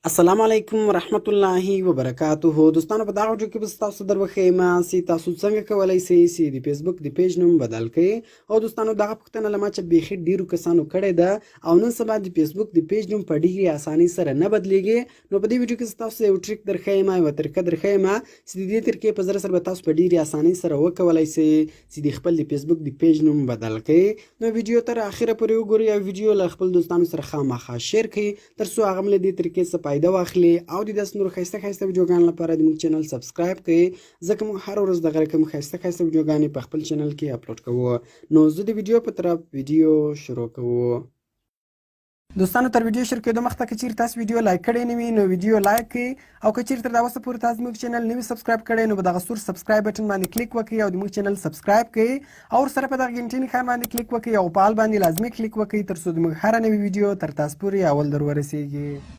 السلام علیکم ورحمت الله وبرکاته. دوستانو، په دغه ویډیو کې به تاسو در وښیم چې تاسو څنګه کولی شئ چې د فیسبوک د پیج نوم بدل کړئ. او دوستانو، دغه پوښتنه له ما چې بیخي ډیرو کسانو کړې ده او نن سبا د فیسبوک د پیج نوم په ډیرې اسانۍ سره نه بدلیږي. نو په دې ویډیو کې تاسو یو trick درښیم، یوه طریقه درښیم چې د دې طریقې په ذریعه سره به تاسو په ډیرې اسانۍ سره وکولای شئ چې د خپل د فیسبوک د پیج نوم بدل کړئ. نو ویډیو تر اخره پورې وګورئ او ویډیو له خپل دوستانو سره خامخا share کړئ، تر څو هغه هم له دې طریقې څخه فایده واخلي. او د داسې نورو ښایسته ښایسته ویډیوګانو لپاره د موږ channel subscribe کړئ، ځکه موږ هره ورځ دغه رقم ښایسته ښایسته ویډیوګانې په خپل channel کې اپلوډ کوو. نو زه د ویډیو په طرف ویډیو شروع کوو. دوستانو، تر ویډیو شروع کېدو مخته که چیرې تاسو ویډیو like کړې نه وي، نو ویډیو like کړئ. او که چیرې تر دا اوسه پورې تاسو زموږ channel نه وي subscribe کړی، نو په دغه سور subscribe button باندې کلیک وکړئ او د موږ channel subscribe کړئ او ورسره په دغه ګنټې نښان باندې کلیک وکړئ او په all باندې لازمي کلیک وکړئ، تر څو د موږ هره نوې ویډیو تر تاسو پورې اول در ورسیږي.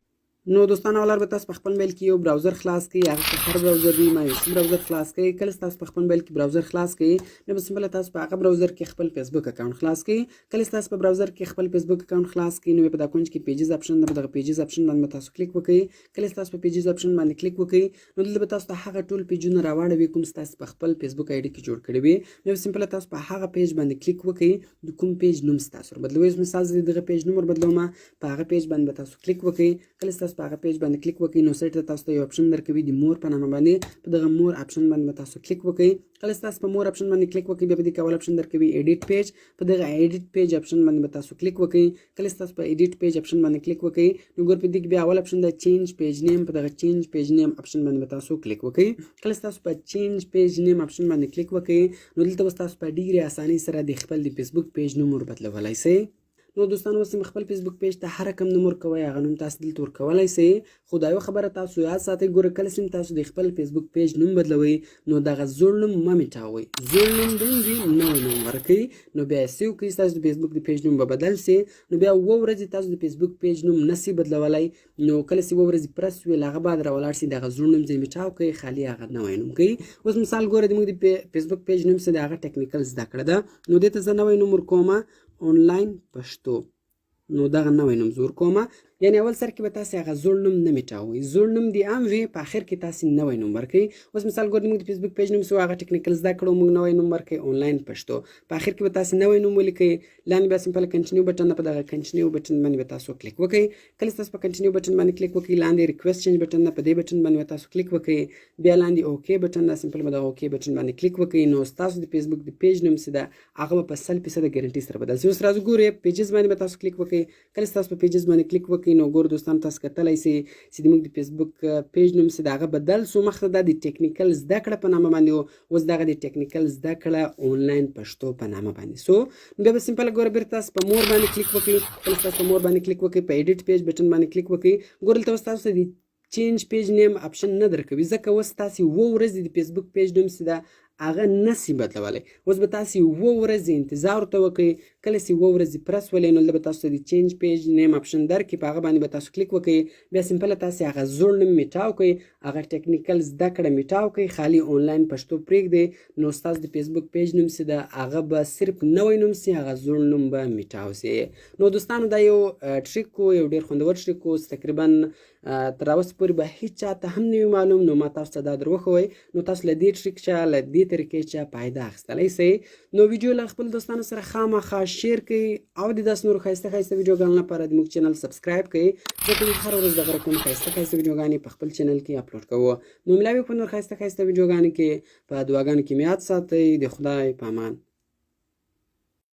نو دوستانو، اولار به تاسو په خپل موبایل کې یو browser خلاص کړئ، هغه که هر browser وي، ما یو څه browser خلاص کړئ. کله تاسو په خپل موبایل کې browser خلاص کړئ، نو بس simple تاسو په هغه browser کې خپل فیسبوک account خلاص کړئ. کله تاسو په browser کې خپل فیسبوک account خلاص کړئ، نو په دا کونج کې pages option ده، په دغه pages option باندې تاسو کلیک وکړئ. کله تاسو په pages option باندې کلیک وکړئ، نو دلته به تاسو ته هغه ټول پیجونه راواړوي کوم تاسو په خپل فیسبوک ID کې جوړ کړی وي. نو simple تاسو په هغه پیج باندې کلیک وکړئ د کوم پیج نوم تاسو بدلوئ. مثال زه دغه پیج نوم بدلوم، په هغه پیج باندې تاسو کلیک وکړئ. کله تاسو په هغه پیج باندې کلیک وکړئ، نو سایت ته تاسو ته یو option درکوي د more په نامه باندې. په دغه more option باندې تاسو کلیک وکړئ. کله تاسو په more option باندې کلیک وکړئ، بیا په دې کې اول option درکوي edit page. په دغه edit page option باندې به تاسو کلیک وکړئ. کله تاسو په edit page option باندې کلیک وکړئ، نو ګور په دې کې بیا اول option ده change page name. په دغه change page name option باندې به تاسو کلیک وکړئ. کله تاسو په change page name option باندې کلیک وکړئ، نو دلته به تاسو په ډیره اسانۍ سره د خپل د فیسبوک پیج نوم ور بدلولای شئ. نو دوستانو، اوس خپل فیسبوک پیج ته هر رقم نوم ورکوئ، هغه نوم تاسو دلته ورکولای شئ. خو دا یو خبره تاسو یاد ساتئ، ګوره، کله چې تاسو د خپل فیسبوک پیج نوم بدلوئ، نو دغه زوړ نوم مه میټاوئ. زوړ نوم دې وي، نوی نوم ورکړئ. نو بیا یې save کړئ، ستاسو د فیسبوک د پیج نوم به بدل شي. نو بیا اووه ورځې تاسو د فیسبوک پیج نوم نسی بدلولای. نو کله چې اووه ورځې پرس وي، له هغه بعد راولاړ شي، دغه زوړ نوم ځای میټاو کړئ، خالي هغه نوی نوم کوي. اوس مثال ګوره، د موږ د فیسبوک پیج نوم څه د هغه technical زده کړه ده. نو دې ته زه نوی نوم ورکوم، آنلاین پښتو. نو دغه نوی نوم زه ورکوم. یعنی اول سر کې به تاسو هغه زوړ نوم نه میټاوئ، زوړ نوم دی ام وي، په اخر کې تاسو نوی نوم ورکئ. اوس مثال ګور، موږ د فیسبوک پیج نوم سو هغه technical زده کړو، موږ نوی نوم ورکئ آنلاین پښتو. په اخر کې به تاسو نوی نوم ولیکئ. لاندې بیا simple continue button، په دغه continue button باندې به تاسو کلیک وکړئ. کله تاسو په continue button باندې کلیک وکړئ، لاندې request change button، په دې بټن باندې تاسو کلیک وکړئ. بیا لاندې OK button ده، simple به دغه OK button باندې کلیک وکړئ. نو تاسو د فیسبوک د پیج نوم څه ده، هغه په 100% ګارانټي سره بدل شي. اوس راځو ګورئ، pages باندې به تاسو کلیک وکړئ. کله تاسو په pages باندې کلیک وکړئ، نو ګور دوستان، تاسو کتلی شئ چې د موږ د فیسبوک پیج نوم څه د هغه بدل سو. مخته دا د technical زده کړه په نامه باندې، اوس دغه د technical زده کړه آنلاین پښتو په نامه باندې سو. بیا به simple ګوره، بیرته تاسو په more باندې کلیک وکړئ. کله تاسو په more باندې کلیک وکړئ، په edit page button باندې کلیک وکړئ. ګور، دلته تاسو د change page name option نه درکوي، ځکه اوس تاسو اووه ورځې د فیسبوک پیج نوم څه ده هغه نسی بدلولی. اوس به تاسو اووه ورځې انتظار ورته وکړئ. کله چې اووه ورځې پرس ولې، نو دلته به تاسو د change page name option درکړي، په هغه باندې به تاسو کلیک وکړئ. بیا simple تاسو هغه زوړ نوم میټاو کړئ، هغه technical زده کړه میټاو کړئ، خالي آنلاین پښتو پرېږدئ. نو ستاسو د فیسبوک پیج نوم چې ده هغه به صرف نوی نوم سي، هغه زوړ نوم به میټاو سي. نو دوستانو، دا یو trick، یو ډیر خوندور trick، تقریبا تر اوسه پورې به هیڅ چاته هم نه وي معلوم. نو ما تاسو ته دا در وښوئ. نو تاسو له دې trick چا، له دې طریقې چا فایده اخیستلی شئ. نو ویډیو له خپل دوستانو سره خامخا share کړئ او د داسې نورو ښایسته ښایسته ویډیوګانو لپاره د موږ channel subscribe کړئ، ځکه موږ هره ورځ دغه رقم ښایسته ښایسته ویډیوګانې په خپل channel کې اپلوډ کوو. نو ملاوي په نور ښایسته ښایسته ویډیوګانو کې. په دعاګانو کې مې یاد ساتئ. د خدای په امان.